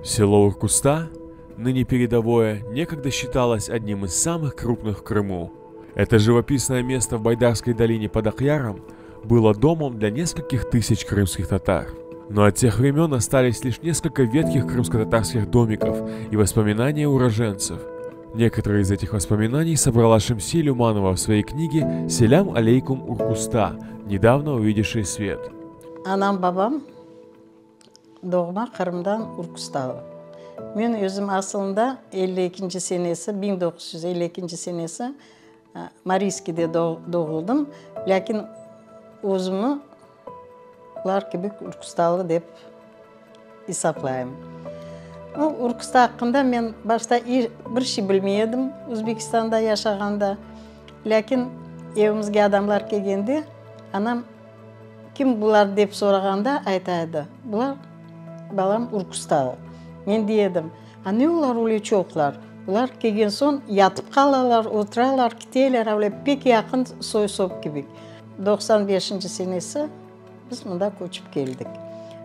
Село Уркуста, ныне передовое, некогда считалось одним из самых крупных в Крыму. Это живописное место в Байдарской долине под Акъяром было домом для нескольких тысяч крымских татар. Но от тех времен остались лишь несколько ветхих крымско-татарских домиков и воспоминания уроженцев. Некоторые из этих воспоминаний собрала Шемсия Люманова в своей книге «Селям алейкум Уркуста», недавно увидевшей свет. Anam babam doğma Qırımdan Urkustalı. Men özüm asılında 52 senesi, 1952 senesi Mariyskiyde doğuldım, lâkin özümi olar kibi Urkustalı dep esaplayım. Urkusta aqqında men başta bir şey bilmey edim Özbekistanda yaşağanda, lâkin evimizge adamlar kelgende anam kim bular dep sorağanda ayta edi, bular, balam, Urkustalı. Men dey edim, a ne olar öyle çoqlar? Bular kelgen soñ yatıp qalalar, oturalar, kiteler, öyle pek yaqın soy-sop kibi. 95-inci senesi biz mında köçip keldik.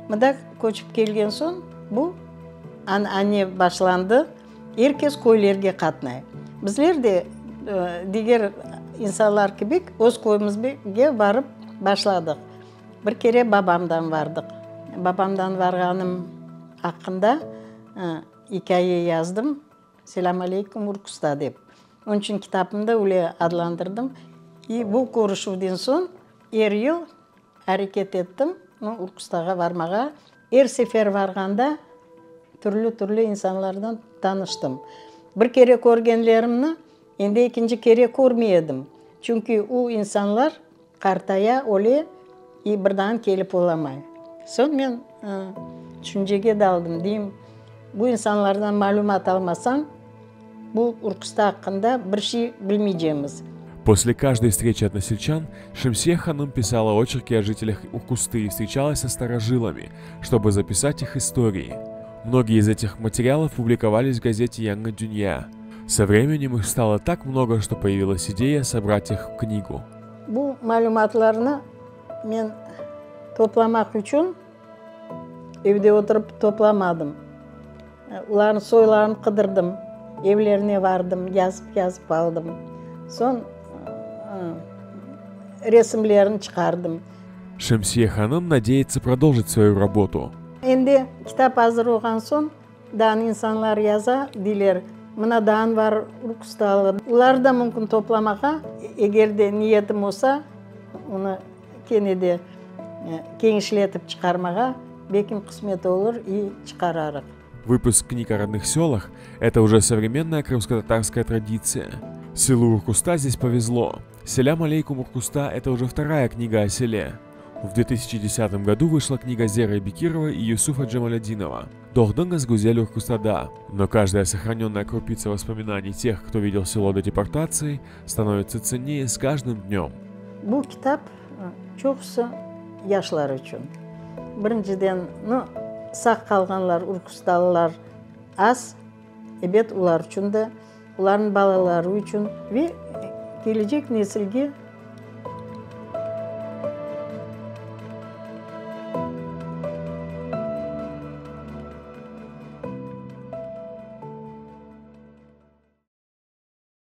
Mında köçip kelgen soñ bu anane başlandı, er kes köylerge qatnay. Bizler de diger insanlar kibi öz köyümizge barıp başladıq. Bir kere babamdan bardıq. Babamdan barğanım aqqında ikâye yazdım, Selâm aleykum, Urkusta dep. Onıñ içün kitabımda öyle adlandırdım. İ bu körüşüvden soñ er yıl areket ettim Urkustağa barmağa. Er sefer barğanda türlü-türlü insanlardan tanıştım. Bir kere körgenlerimni endi ekinci kere körmey edim. Çünki o insanlar qartaya, öle i bir daa kelip olamay. Soñ men tüşüncege daldım, deyim, bu insanlardan malümat almasañ, bu Urkusta aqqında bir şey bilmeycemiz. После каждой встречи односельчан Шемсия Ханум писала очерки о жителях Уркусты и встречалась со старожилами, чтобы записать их истории. Многие из этих материалов публиковались в газете «Яңы дөнья». Со временем их стало так много, что появилась идея собрать их в книгу. Bu malümatlarnı men toplamaq içün evde oturıp toplamadım. Olarnıñ soylarını qıdırdım, evlerine bardım, yazıp-yazıp aldım. Soñ resimlerini çıqardım. Шемсия Ханум надеется продолжить свою работу. Endi kitap azır olğan soñ, daa insanlar yaza, deyler, mına daa bar Urkustalı. Olar da mümkün toplamağa, eger de niyetim olsa, onı kene de kenişletip çıqarmağa, belkim qısmet olur i çıqararıq. Выпуск книг о родных селах – это уже современная крымско-татарская традиция. Селу Уркуста здесь повезло. Селям алейкум Уркуста – это уже вторая книга о селе. В 2010 году вышла книга Зеры Бекирова и Юсуфа Джамалядинова «Doğdıñız güzel Urkustada». Но каждая сохраненная крупица воспоминаний тех, кто видел село до депортации, становится ценнее с каждым днем. Bu kitap çoqusı yaşlar içün. Birinciden, nu, sağ qalğanlar, urkustalılar az, ebet, olar içün de, olarnıñ balaları içün ve kelecek nesilge.